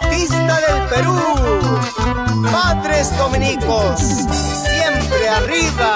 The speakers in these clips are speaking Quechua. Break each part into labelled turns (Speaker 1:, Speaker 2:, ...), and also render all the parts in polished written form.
Speaker 1: Bautista del Perú. Padres Dominicos, siempre arriba.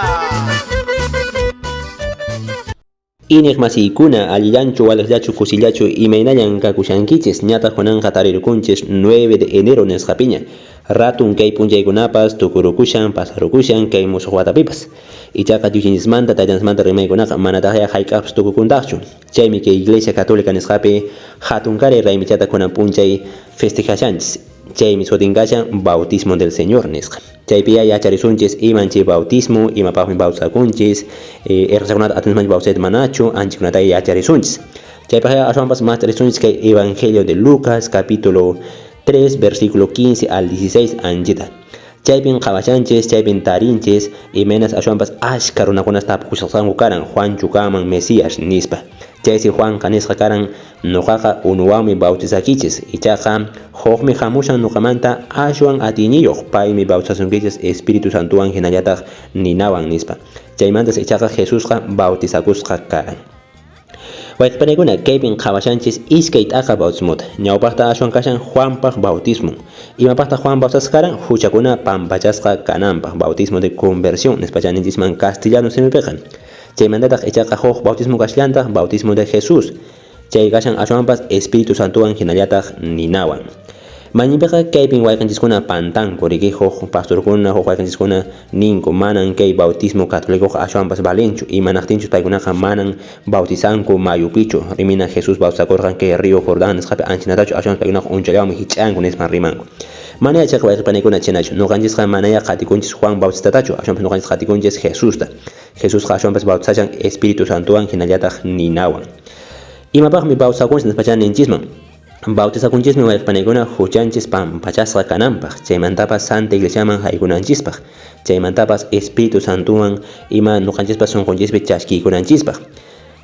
Speaker 2: Iñiqmasiykuna, allillanchu, waliqllachu, kusillachu, imaynallan kakushankichis? Ñataq kunanqa tarirukunchis 9 de enero nisqapiña. Ratun kay p'unchaykunapas tukurukushan, pasarukushan kay musuq watapipas. Ichaqa Diosninchismanta, Taytanchismanta rimaykunaqa manataqya hayk'aqpas tukukuntaqchu. Chaymi kay Iglesia Católica nisqapi hatunkaray raymichata kunan p'unchay festejashanchis. Chaymi sutin kashan Bautismo del Señor nisqa. Chaypiyá yacharisunchis iman chay bautismo, imapaqmi bautizakunchis, irqichakunata atinmanchu bautizayta manachu, anchakunatayá yacharisunchis. Chaypaqyá aswanpas mast'arisunchis kay Evangelio de Lucas capítulo 3 versículo 15 al 16 anchita. Chaypin qhawashanchis, chaypin tarinchis imaynas aswanpas askha runakunas tapukushasqanku karan Juanchu kanman Mesías nispa. Chaysi Juanqa nisqa karan Noqaqa unuwanmi bautizakichis, ichaqa hukmi hamushan noqamanta ashwan atiyniyoq, paymi bautizasunkichis Espíritu Santowan hinallataq ninawan, nispa. Chaymantas ichaqa Jesusqa bautizakusqa karan. Wayqe-panaykuna, kaypin qhawashanchis iskay t'aqa bautismota. Ñawpaqta ashwan kashan Juanpaq bautismon. Imapaqtaq Juan bautizasqa karan? Huchakuna pampachasqa kananpaq, bautismo de conversión nispachá ninchisman castellano simipiqa. Chaymantataq ichaqa huk bautismo kashallantaq, bautismo de Jesús. Chay kashan ashwanpas Espíritu Santowan hinallataq ninawan. Mayninpiqa kaypin wayqenchiskuna pantanku, riki? Huk pastorkuna, huk wayqenchiskuna ninku, manan kay bautismo católicoqa ashwanpas valenchu, imanaqtinchus paykunaqa manan bautizanku mayupichu, rimina Jesús bautizakurqan kay río Jordán nisqapi anchinatachu, ashwanpas paykunaqa unchallawanmi hich'anku nispan rimanku. Manayá chayqa wayqe panaykuna chhaynachu, noqanchisqa manayá qatikunchis Juan Bautistatachu, ashwanpas noqanchis qatikunchis Jesusta. Jesusqa ashwanpas bautizashan Espíritu Santowan hinallataq ninawan. Imapaqmi bautizakunchis nispachá ninchisman? Bautizakunchismi wayqe-panaykuna huchanchis pampachasqa kananpaq, chaymantapas Santa Iglesiaman haykunanchispaq, chaymantapas Espíritu Santowan ima noqanchispa sonqonchispi chaskiykunanchispaq.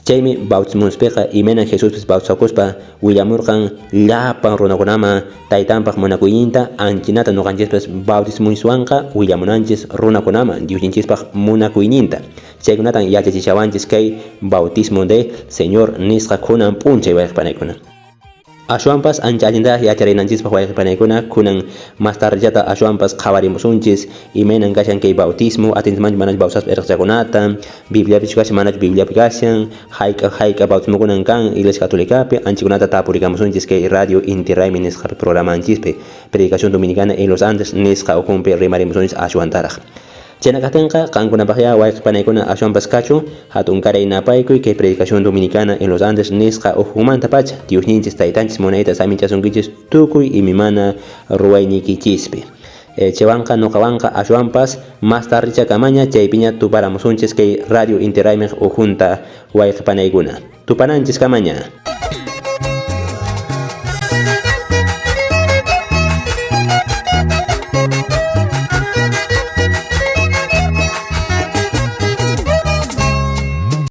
Speaker 2: Chaymi bautismonchispiqa imaynan Jesuspis bautizakuspa willamurqan llapan runakunaman Taytanpaq munakuyninta, anchinata noqanchispas bautismonchiswanqa willamunanchis runakunaman Diosninchispaq munakuyninta. Chaykunatan yachachishawanchis kay bautismo de Señor nisqa kunan p'unchay, wayqe-panaykuna. Ashwanpas ancha allintaraq yacharinanchispaq wayqe-panaykuna, kunan más tardellata ashwanpas qhawarimusunchis imaynan kashan kay bautismo, atinchismanchu manachu bautizaspa irqichakunata, Bibliapichu kashan manachu Bibliapi kashan, hayk'a hayk'a bautismokunan kan Iglesia Católicapi, anchakunata tapurikamusunchis kay Radio Inti Raymi nisqapi programanchispi, Predicación Dominicana en los Andes nisqa ukhunpi rimarimusunchis ashwantaraq. Chayna kaqtinqa, qankunapaqyá wayqe panaykuna ashwanpas kachun, hatunkaray napaykuy kay Predicación Dominicana en los Andes nisqa ukhunmantapacha, Diosninchis Taytanchis munayta saminchasunkichis tukuy imimana ruwayniykichispi. Chaywanqa noqawanqa ashwanpas más tardichakamaña chaypiña tuparamusunchis kay Radio Inti Raymiq ukhunta wayqe panaykuna. Tupananchiskamaña.